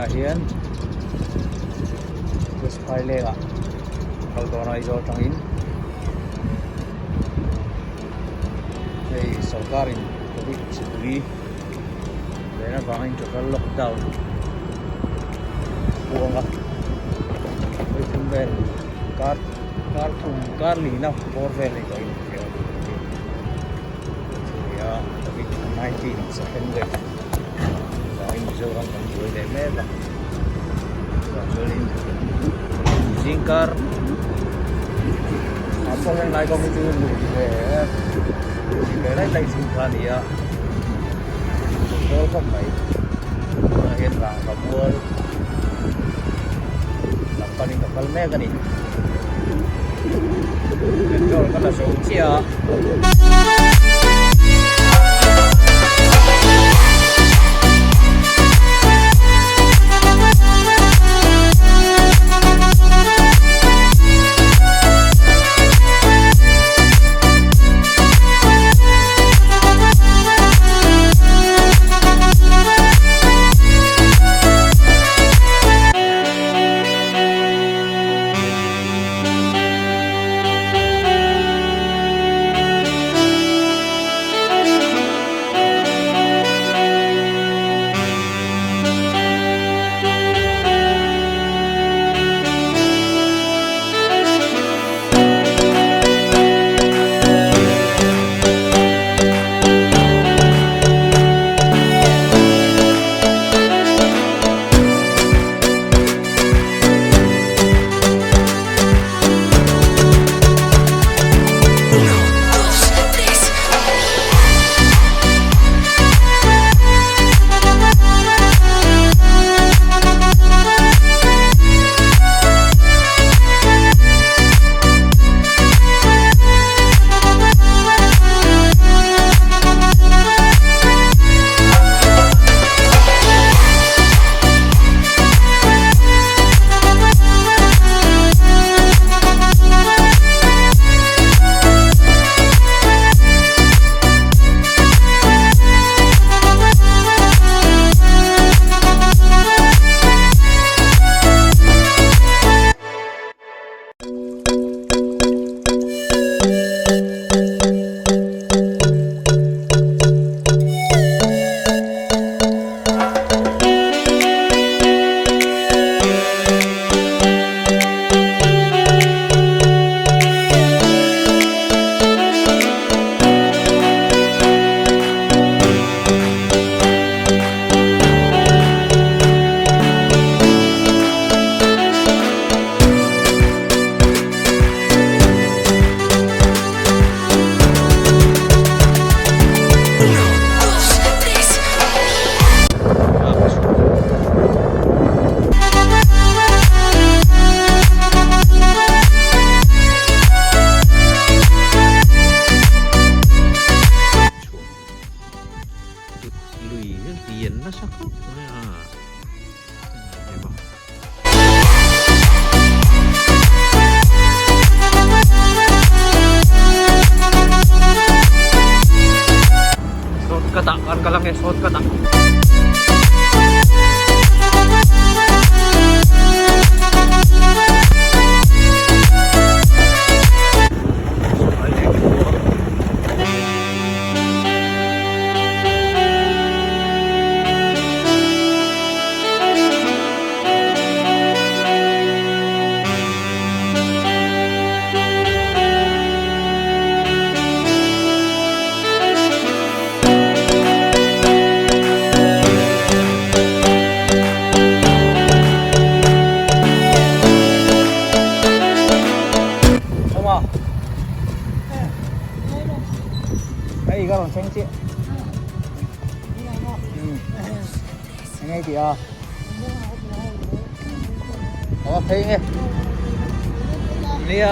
Tunah hian West Phaileng ah kal dawn a Aizawl atangin hei sorkar in covid chipui len avangin total lockdown a puang a vawithum vel kar kar thum kar lihna bawr vel a ni tawh in ka hria a covid 19 second wave vangin Mizoram kan buai leh mek a chuvang chuanin zingkar ah pawh hian lai kawng hi chu lui ve lui ve laih laih thin kha a ni a dawl khawp mai tunah hian rangva mual lam panin ka kal mek a ni petrol ka la zo chiah a. Lui lian nasa khawp mai a. Shortcut ah kan kal ange shortcut ah. Hei ka rawn thleng chiah. Eng nge tih a? Ka va phei nge. Nia.